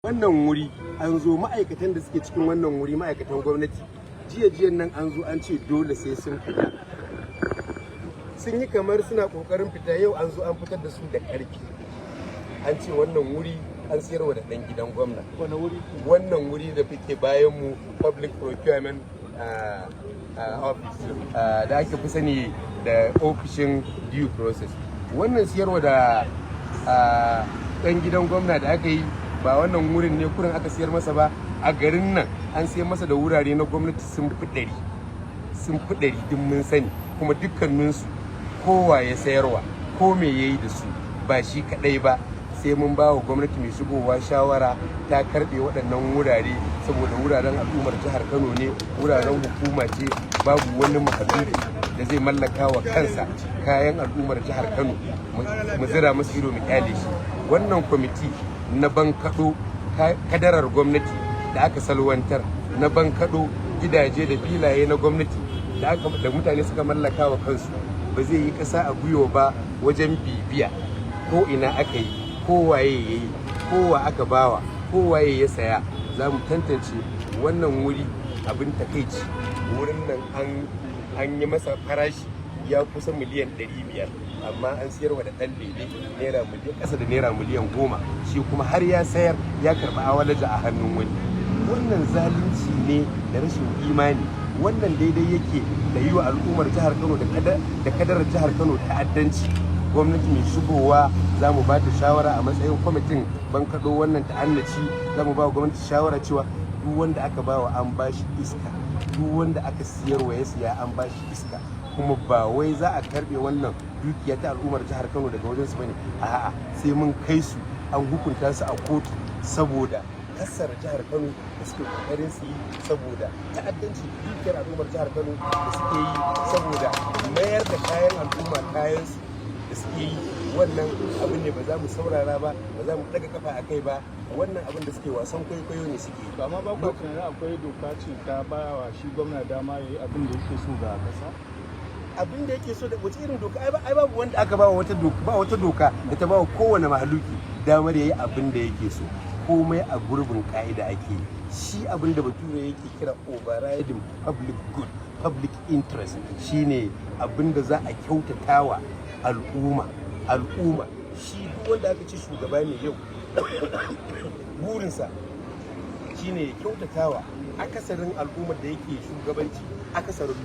Wannan wuri an zo, ma'aikatan da suke cikin wannan wuri, ma'aikatan gwamnati, jiya jiyan nan an zo an ce dole sai sun fita. Sun yi kamar suna kokarin fita, yau an zo an fitar da su da karfi. An ce wannan wuri an siyarwa da ɗan gidan gwamna. Wani wuri? Wannan wuri da fike bayan mu, Public Procurement Office da ake fi sani da ofishin due process. Wannan siyarwa da ɗan gidan gwamna da aka yi, ba wannan wurin ne kurin aka siyar masa ba. A garin nan an siyar masa da wurare na gwamnati sun fi 100, sun fi 100, duk mun sani. Kuma dukkaninsu kowa ya sayarwa ko me ya yi da su, ba shi kaɗai ba, sai mun ba wa gwamnati mai shigowa shawara ta karɓe waɗannan wurare, saboda wuraren al'ummar jihar Kano ne, wuraren hukuma ce. Babu wani mahaluki da zai mallaka wa kansa kayan al'ummar jihar Kano mu zira masa ido mu kyale shi. Wannan kwamiti na bankaɗo kadarar gwamnati da aka salwantar, na bankaɗo gidaje da filaye na gwamnati da mutane suka mallaka wa kansu, ba zai yi ƙasa a gwiwa ba wajen bibiya ko ina aka yi, ko waye ya yi, kowa aka bawa, ko waye ya saya. Za mu tantance wannan wuri. Abin takaici, wurin nan an yi masa farashi ya kusa miliyan 500, amma an siyarwa da ɗan lele naira miliyan ƙasa da naira miliyan 10. Shi kuma har ya sayar, ya karɓi awalaja a hannun wani. Wannan zalunci ne da rashin imani. Wannan daidai yake da yi wa al'ummar jihar Kano da kadarar jihar Kano ta'addanci. Gwamnati mai shigowa, za mu ba ta shawara a matsayin kwamitin bankaɗo wannan ta'annaci. Za mu ba wa gwamnati shawara cewa duk wanda aka ba wa an ba shi iska, duk wanda aka siyarwa ya siya an ba shi iska. Kuma ba wai za a karbe wannan dukiya ta al'ummar jihar Kano daga wajensu bane, a'a, sai mun kai su an hukunta su a kotu, saboda kasar jihar Kano da suke kokarin su yi, saboda ta'addanci dukiyar al'ummar jihar Kano da suke yi, saboda mayar da kayan al'umma kayan su da suke yi. Wannan abin ne ba za mu saurara ba, ba za mu daga kafa a kai ba. Wannan abin da suke, wasan kwaikwayo ne suke yi. To, amma ba ku tunanin akwai doka ce ta ba wa shi gwamna dama ya yi abin da yake so ga kasa? Abin da yake so da wace irin doka? Ai babu wanda aka ba wata doka, ba wata doka da ta ba wa kowane mahaluki damar yayi abin da yake so. Komai a gurbin ka'ida ake yi. Shi abin da Bature yake kira overriding public good, public interest, shine abin da za a kyautatawa al'umma. Al'umma, shi duk wanda aka ce shugaba ne yau, burinsa shine ya kyautatawa akasarin al'ummar da yake shugabanci, akasarin.